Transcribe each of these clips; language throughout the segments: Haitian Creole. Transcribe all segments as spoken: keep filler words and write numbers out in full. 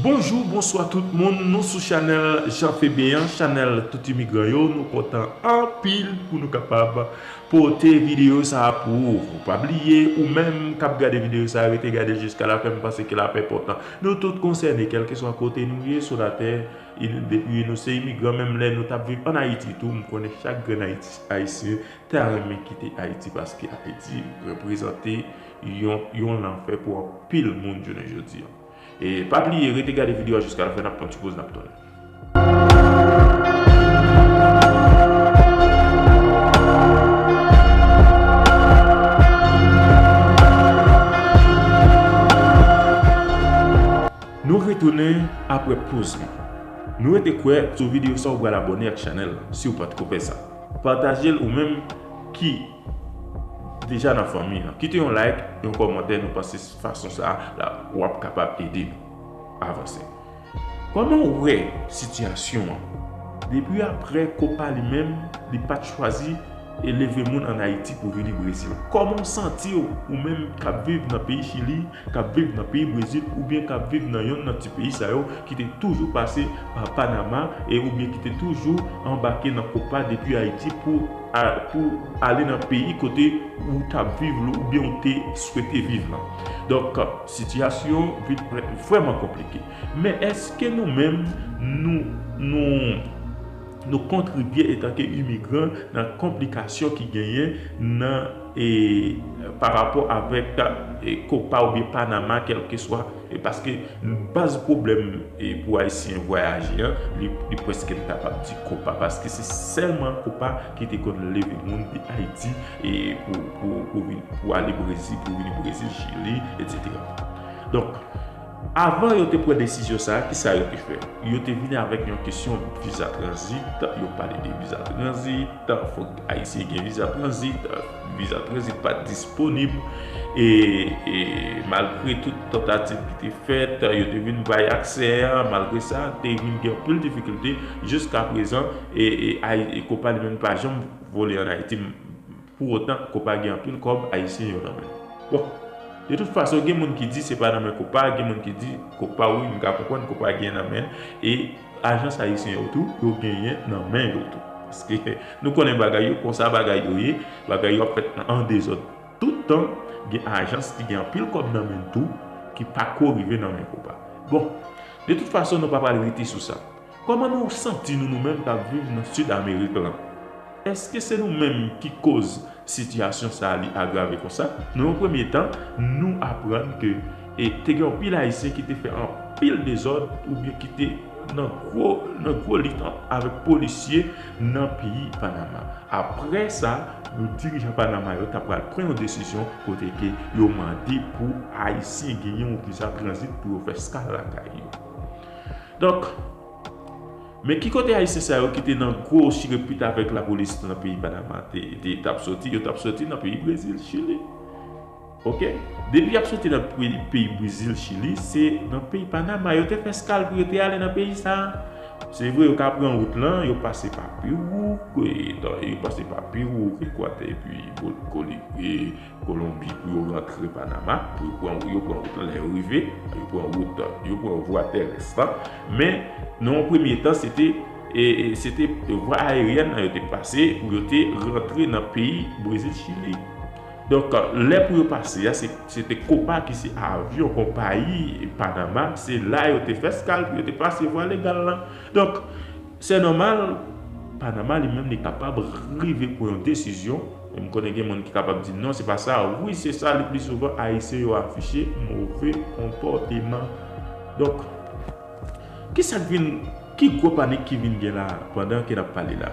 Bonjou, bonswa tout moun, nou sou chanèl Jean Febien an, chanèl tout imigran yo. Nou kontan anpil pou nou kapab pote videyo sa a pou ou. Pa bliye, ou menm k ap gade videyo sa a, rete gade jiska lafen, m panse ke l ap enpòtan. Nou tout konsène, kèlkeswa kote nou ye sou latè, e nou, depi nou se imigran, menm lè nou t ap viv ann Ayiti tou, m konnen chak grenn Ayiti, Ayisyen ta renmen kite Ayiti, paske Ayiti reprezante yon, yon lanfè pou anpil moun jounen jodi a. E pa bliye, rete gade videyo a jiska lafen, n ap pran ti poz, n ap tounen. Nou retounen apre poz lan. Nou rete kwè sou videyo sa ou pral abòne ak chanèl la, si ou pa t ko fè sa. Pataje l ou menm ki deja nan fanmi an. Kite yon like, yon kòmantè, nou panse fason sa a w ap kapab ede nou avanse. Kòman w wè sitiyasyon an? Depi apre Copa li menm, li pa t chwazi e leve moun ann Ayiti pou vini Brezil. Kòman w santi w, ou menm k ap viv nan peyi Chili, k ap viv nan peyi Brezil, oubyen k ap viv nan yonn nan ti peyi sa yo ki te toujou pase pa Panama e oubyen ki te toujou anbake nan Copa depi Ayiti pou a, pou ale nan peyi kote ou t ap viv oubyen ou te swete viv lan? Donk, sitiyasyon vin vrèman konplike. Men èske nou menm, nou, nou, nou kontribye etanke imigran nan konplikasyon ki genyen nan, e, pa rapò avèk, e, Copa oubyen Panama, kèlkeswa, e, paske baz pwoblèm, e, pou Ayisyen vwayaje an, li, li prèske m kapab di Copa, paske se sèlman Copa ki te konn leve moun de Ayiti, e, pou, pou, pou vin, pou ale Brezil, pou vini Brezil, Chili, etsetera. Donk, avan yo te pran desizyon sa a, kisa yo te fè? Yo te vini avèk yon kesyon viza tranzit, yo pale de viza tranzit, fòk Ayisyen gen viza tranzit, viza tranzit pa t disponib, e, e malgre tout tantativ ki te fèt, yo te vin bay aksè a, malgre sa, te vin gen anpil difikilte, jiska prezan, e, e, Ay-, e Copa li menm pa janm vole ann Ayiti. Pou otan, Copa gen anpil kòb Ayisyen yo nan men. Bon, de tout fason, gen moun ki di se pa nan men Copa, gen moun ki di Copa, wi, m ka konprann Copa gen nan men, e ajans ayisyen yo tou, yo genyen nan men yo tou. Paske nou konnen bagay yo, konsa bagay yo ye, bagay yo ap fèt an dezòd tout tan, gen ajans ki gen anpil kòb nan men tou, ki pa ko rive nan men Copa. Bon, de tout fason, nou pa pral rete sou sa. Kòman nou santi nou, nou menm k ap viv nan Sid Amerik lan? Èske se nou menm ki koz sitiyasyon sa a li agrave konsa? Nan yon premye tan, nou aprann ke, e, te gen anpil Ayisyen ki te fè anpil dezòd oubyen ki te nan gwo, nan gwo lit an, avèk polisye nan peyi Panama. Apre sa, dirijan Panama yo ta pral pran yon desizyon kote ke yo mande pou Ayisyen genyen yon viza tranzit pou yo fè eskal lakay yo. Donk, men ki kote Ayisyen sa yo ki te nan gwo chirepit avèk lapolis nan peyi Panama te, te, t ap soti? Yo t ap soti nan peyi Brezil, Chili. Oke? Depi y ap soti nan peyi, peyi Brezil, Chili, se nan peyi Panama yo te fè eskal pou yo te ale nan peyi sa a. Se vre, yo ka pran wout lan, yo pase pa Pewou, e, yo pase pa Pewou, Ekwatè, epi Bol-, Koli-, e, Kolonbi pou yo rantre Panama, pou yo pran, yo pran wout lan, lè yo rive, yo pran wout, yo pran vwa terès lan. Men, nan yon premye tan, se te, e, e, se te vwa aeryèn nan yo te pase pou yo te rantre nan peyi Brezil, Chili. Donk, lè pou yo pase a, se, se te Copa ki se avyon konpayi Panama, se la yo te fè eskal pou yo te pase vwa legal lan. Donk, se nòmal, Panama li menm li kapab rive pran yon desizyon. E m konnen gen moun ki kapab di, "Non, se pa sa." Wi, se sa, le pli souvan, Ayisyen yo afiche move konpòteman. Donk, ki sa k vin, ki gwo panik ki vin gen la pandan ke n ap pale la?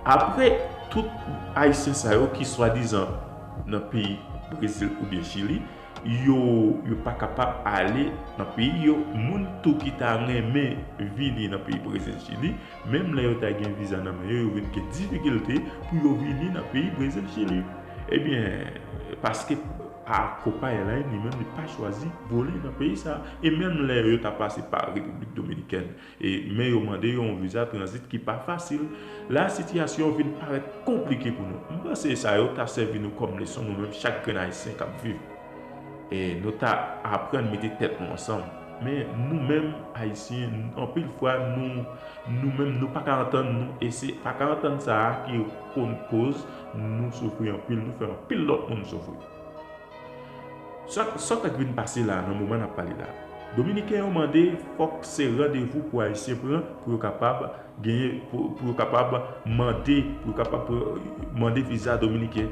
Apre tout Ayisyen sa yo ki swadizan nan peyi Brezil oubyen Chili, yo, yo pa kapab ale nan peyi yo. Moun tou ki ta renmen vini nan peyi Brezil, Chili, menm lè yo ta gen viza nan men yo, yo vin gen difikilte pou yo vini nan peyi Brezil, Chili. Ebyen, paske a Copa Airlines, li menm, li pa chwazi vole nan peyi sa. E menm lè yo ta pase pa Repiblik Dominikèn, e, men yo mande yo yon viza tranzit ki pa fasil. La, sitiyasyon vin parèt konplike pou nou. M panse sa yo ta sèvi nou kòm leson, nou menm, chak grenn Ayisyen k ap viv. E nou ta aprann mete tèt nou ansanm. Men nou menm Ayisyen, anpil fwa, nou, nou menm, nou pa ka antann nou, e se pa ka antann sa a ki konn koz nou soufri anpil, nou fè anpil lòt moun soufri. Sa, sa k vin pase la, nan moman n ap pale la, Dominiken yo mande fòk se randevou pou Ayisyen pran pou yo kapab genyen, pou, pou yo kapab mande, pou yo kapab mande viza dominiken,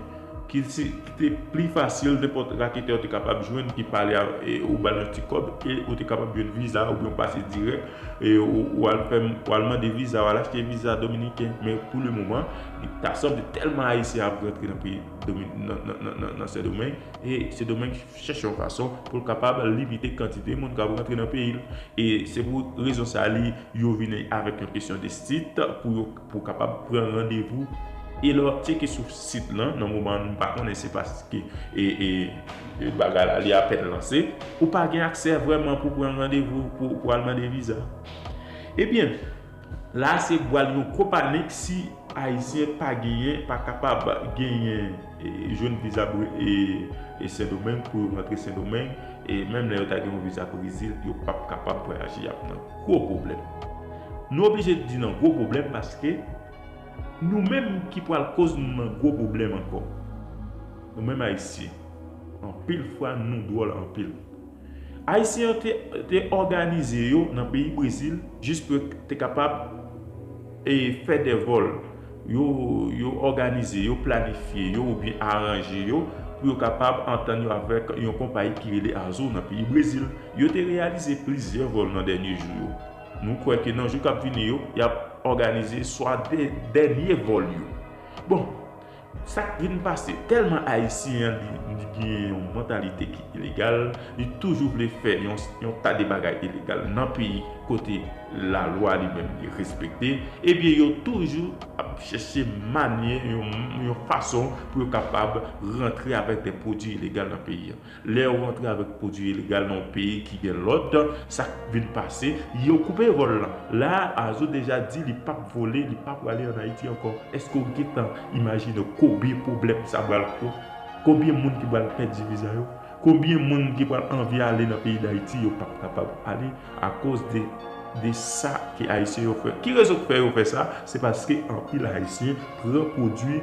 ki, ki te pli fasil, nenpòt raketè ou te kapab jwenn ki pale a, e ou ba l yon ti kòb, e ou te kapab jwenn viza oubyen yon pase dirèk, e ou, ou al fè, ou al mande viza, ou al achte viza dominiken. Men pou le moman, li ta sanble tèlman Ayisyen ap rantre nan peyi Domi-, nan, nan, nan, nan, nan Sendomeng, e Sendomeng chèche yon fason pou l kapab limite kantite moun k ap rantre nan peyi l. E se pou rezon sa a, li, yo vini avèk yon kesyon de sit pou yo, pou kapab pran randevou. E lè w ap tcheke sou sit lan, nan moman an, m pa konnen se paske, e, e, e bagay la, li apèn lanse, ou pa gen aksè vrèman pou pran randevou pou, pou al mande viza. Ebyen, la se pral yon gwo panik si Ayisyen pa genyen, pa kapab genyen, e, jwenn viza Bre-, e, e Sendomeng pou yo rantre Sendomeng, e menm lè yo ta gen yon viza Brezil, yo p ap kapab vwayaje, y ap nan gwo pwoblèm. Nou oblije di nan gwo pwoblèm paske nou menm ki pral koz nou nan gwo pwoblèm ankò. Nou menm Ayisyen, anpil fwa nou dwòl anpil. Ayisyen yo te, te òganize yo nan peyi Brezil jis pou yo te kapab, e, fè de vòl. Yo, yo òganize, yo planifye yo oubyen aranje yo pou yo kapab antann yo avèk yon konpayi ki rele Azul nan peyi Brezil. Yo te reyalize plizyè vòl nan dènye jou yo. Nou kwè ke nan jou k ap vini yo, y ap òganize swa de, dènye vòl yo. Bon, sa k vin pase, tèlman Ayisyen an, li, li gen yon mantalite ki ilegal, li toujou vle fè yon, yon ta de bagay ilegal nan peyi kote lalwa li menm li respekte, ebyen, yo toujou ap chèche manyè, yon, yon fason pou yo kapab rantre avèk de pwodui ilegal nan peyi an. Lè yo rantre avèk pwodui ilegal nan yon peyi ki gen lòd, sa k vin pase, yo koupe vòl lan. La, Azul deja di li p ap vole, li p ap prale ann Ayiti ankò. Èske w gentan imajine w konbyen pwoblèm sa pral ko-, konbyen moun ki pral pèdi viza yo? Konbyen moun ki pral anvi ale nan peyi Dayiti, yo p ap kapab ale akoz de, de sa ke Ayisyen yo fè? Ki rezon k fè yo fè sa? Se paske anpil Ayisyen pran pwodui,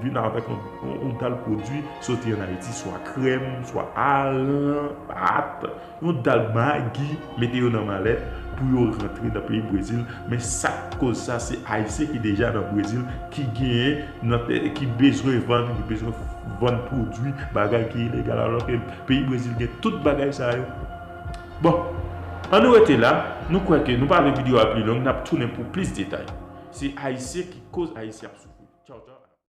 vin avèk yon, yon, yon dal pwodui soti ann Ayiti, swa krèm, swa aran, pat, yon dal magi, mete yo nan malèt pou yo rantre nan peyi Brezil. Men sa k koz sa, se Ayisyen ki deja nan Brezil, ki genyen nan tè, ki bezwen vann, ki bezwen vann pwodui, bagay ki ilegal, alòske peyi Brezil gen tout bagay sa yo. Bon, ann nou rete la, nou kwè ke nou pa vle videyo a pli long, n ap tounen pou plis detay. Se Ayisyen ki koz Ayisyen ap soufri. Tchaw, tchaw.